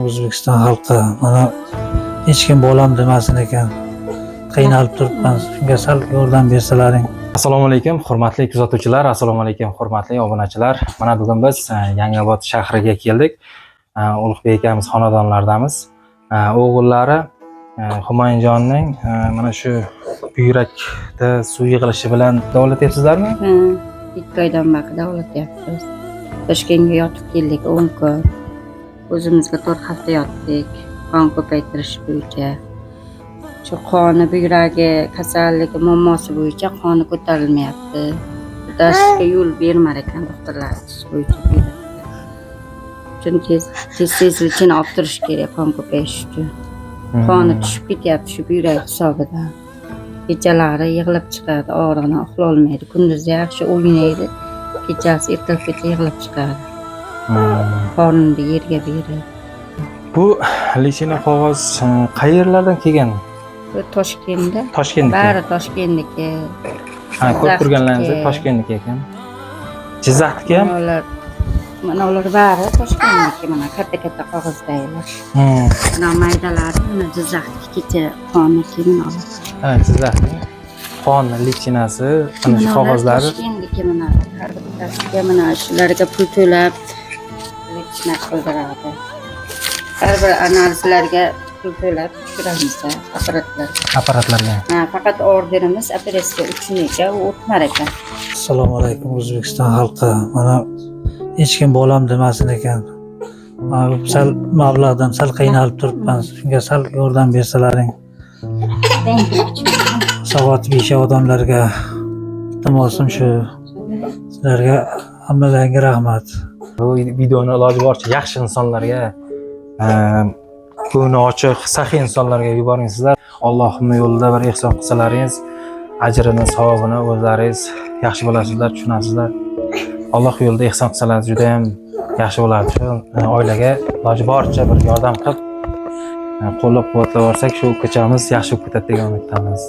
O'zbekiston xalqi, mana hech kim bolam demasin ekan. Qiynalib turibman. Shunga sal yordam bersalaring. Assalomu alaykum, hurmatli kuzatuvchilar, assalomu alaykum, hurmatli obunachilar. Mana bugun biz Yangiobod shahriga keldik. Ulug'bek akamiz xonadonlaridamiz. O'g'illari Humayunjonning mana shu buyrakda suv yig'ilishi bilan davolatyapsizlarmi? Ha, 2 oydan beri davolatyapmiz. Toshkentga yotib keldik 10 kun. O'zimizga 4 hafta yotdik. Qon ko'paytirish bo'yicha. Shu qoni, buyragi kasalligi muammosi bo'yicha qoni ko'tarilmayapti. Ko'tarishga yo'l bermar ekan doktorlar aytishi bo'yicha buyrakda. Chunki tez tez tezlikni olib turish kerak qon ko'payishi uchun. Qoni tushib ketyapti shu buyrak hisobidan. Kechalari yig'lab chiqadi, og'rig'idan uxlolmaydi. Kunduzi yaxshi o'ynaydi, kechasi ertalabgacha yig'lab chiqadi. Qornini yerga berib. Bu лечение qog'oz qayerlardan kelgan? Bu Toshkentda. Toshkentniki. Bari Toshkentniki. Ha, ko'rib turganlaringizdek Jizzaxniki. Toshkentniki ekan. Jizzaxniki ham? Mana ular bari Toshkentniki, mana katta katta qog'ozdagilar. Mana maydalari, mana Jizzaxniki, kecha qonniki mana ular. Ha, Jizzaxning qon лечение si, mana shu Mana ular qog'ozlari. Toshkentniki, mana har bittasiga, mana shularga pul to'lab лечение qildiradi. Har bir analizlarga pul to'lab tushiramiz apparatlar. Apparatlarga. Ha, faqat orderimiz operatsiya uchun ekan, u o'tmar ekan. Assalomu alaykum, O'zbekiston xalqi. Mana hech kim bolam demasin ekan. Mana sal mablag'dan sal qiynalib turibman. Shunga sal yordam bersalaring. Saxovat besha odamlarga iltimosim shu. Sizlarga hammalaringga rahmat. Bu videoni iloji boricha yaxshi insonlarga, ko'ngli ochiq, saxiy insonlarga yuboring sizlar. Allohning yo'lida bir ehson qilsalaringiz, ajrini, savobini o'zlaringiz yaxshi bilasizlar, tushunasizlar. Alloh yo'lida ehson qilsalaringiz juda ham yaxshi bo'lardi. Shu oilaga iloji boricha bir yordam qilib, qo'llab-quvvatlab borsak, shu ko'chamiz yaxshi bo'lib ketadi degan umiddamiz.